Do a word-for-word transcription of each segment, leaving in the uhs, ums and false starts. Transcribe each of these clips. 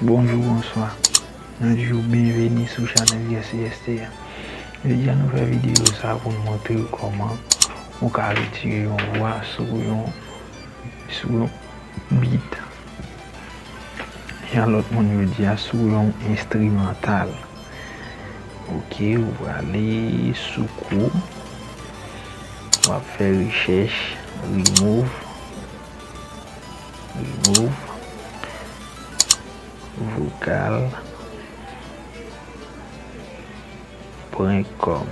Bonjou, bonswa. Nou di w byenveni sou chanèl G C S T a. Jodi a nou fè videyo sa pou n montre w kòman ou ka retire yon vwa sou yon, sou yon beat. Jan lòt moun yo di a, sou yon enstrimantal. Ok, ou prale sou kou. W ap fè rechèch remove, remove, vocal, pwen kòm.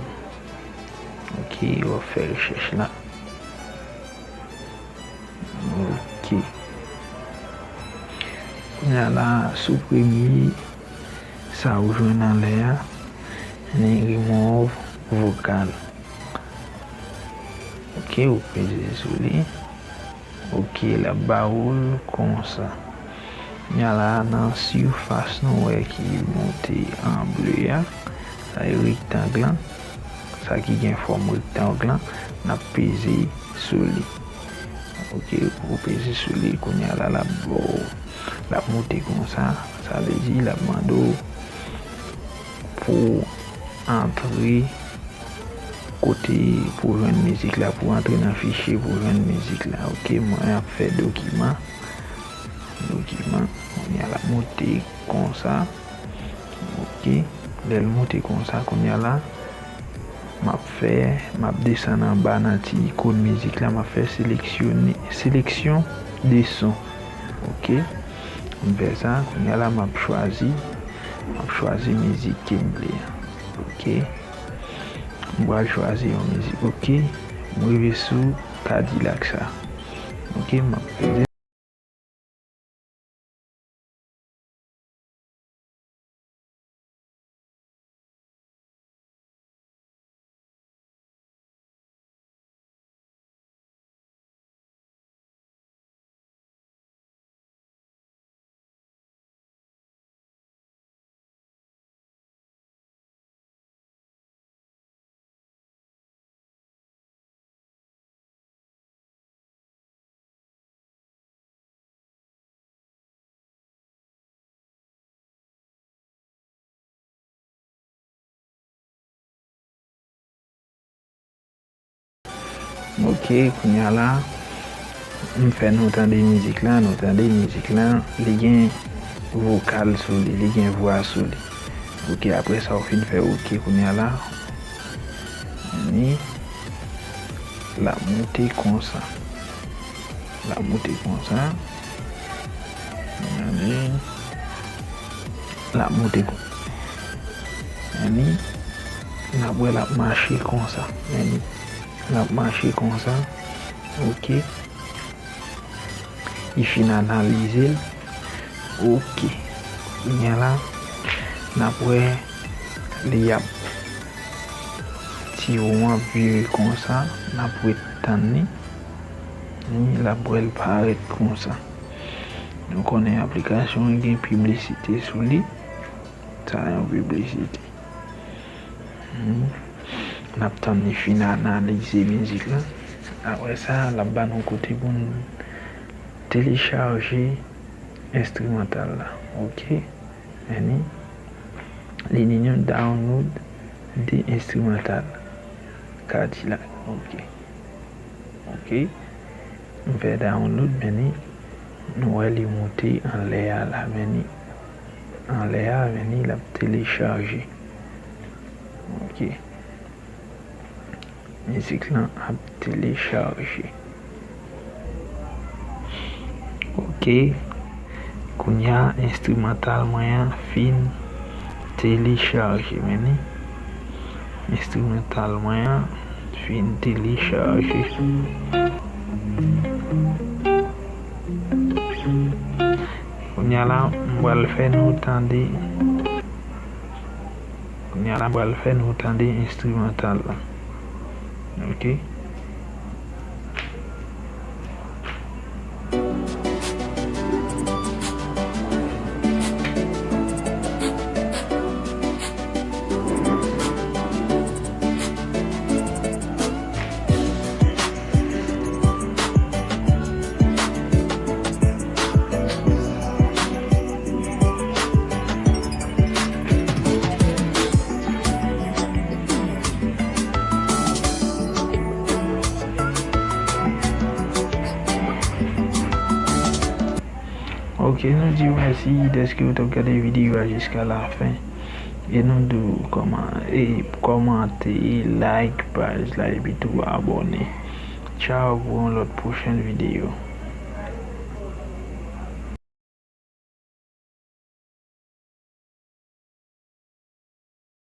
Ok, w ap fè rechèch la. Ok. Kounye a la, sou premye sa ou jwenn anlè a, li remove vocal. Ok, ou peze sou li. Ok, l ap ba ou l konsa. Kounye a la, nan sifas nou wè ki monte an ble a, sa e rektang lan, sa ki gen fòm rektang lan, n ap peze sou li. Ok, ou peze sou li, kounye a la, l ap ba w, l ap monte konsa, sa vle di l ap mande w pou antre kote pou jwenn mizik la, pou antre nan fichye pou jwenn mizik la. Ok, mwen ap fè dokiman. Dokiman. Kounye a l ap monte konsa. Ok. Lè l monte konsa, kounye a la, m ap fè, m ap desann anba nan ti ikòn mizik la, m ap fè seleksyone, seleksyon de son. Ok. M fè sa, kounye a la, m ap chwazi, m ap chwazi mizik ke m vle a. Ok. M pral chwazi yon mizik. Ok. M rive sou Kadilak sa. Ok, m ap peze. Ok, kounye a la, m fè nou tande mizik la, nou tande mizik la, li gen vokal sou li, li gen vwa sou li. Ok, apre sa, ou fin fè ok, kounye a la, ni, l ap monte konsa. L ap monte konsa. Gade. L ap monte kon-, gade. N ap wè l ap mache konsa. Gade. L ap mache konsa. Ok. Li fin analize l. Ok. Kounye a la, n ap wè li ap, ti won ap vire konsa, n ap ret tann li. Ni l ap wè l parèt konsa. Nou konnen aplikasyon an gen piblisite sou li. Sa yon piblisite. Hmm. N ap tann li fin analize mizik la. Apre sa, l ap ba nou kote pou n telechaje enstrimantal la. Ok. Annie, li di nou download de enstrimantal Kadilak. Ok. Ok. M fè download, men ni, nou wè li monte anlè a la, men ni. Anlè a, men ni, l ap telechaje. Ok. Mizik lan ap telechaje. Ok. Kounye a, enstrimantal mwen an fin telechaje, men ni. Enstrimantal mwen an fin telechaje. Kounye a la, m pral fè nou tande. Kounye a la, m pral fè nou tande enstrimantal la. Ok. E nou di w mèsi dèske w t ap gade videyo a jiska lafen. E nou di w kòman, e kòmante, e like paj la, epi tou abòne. Tchao pou yon lòt pwochèn videyo.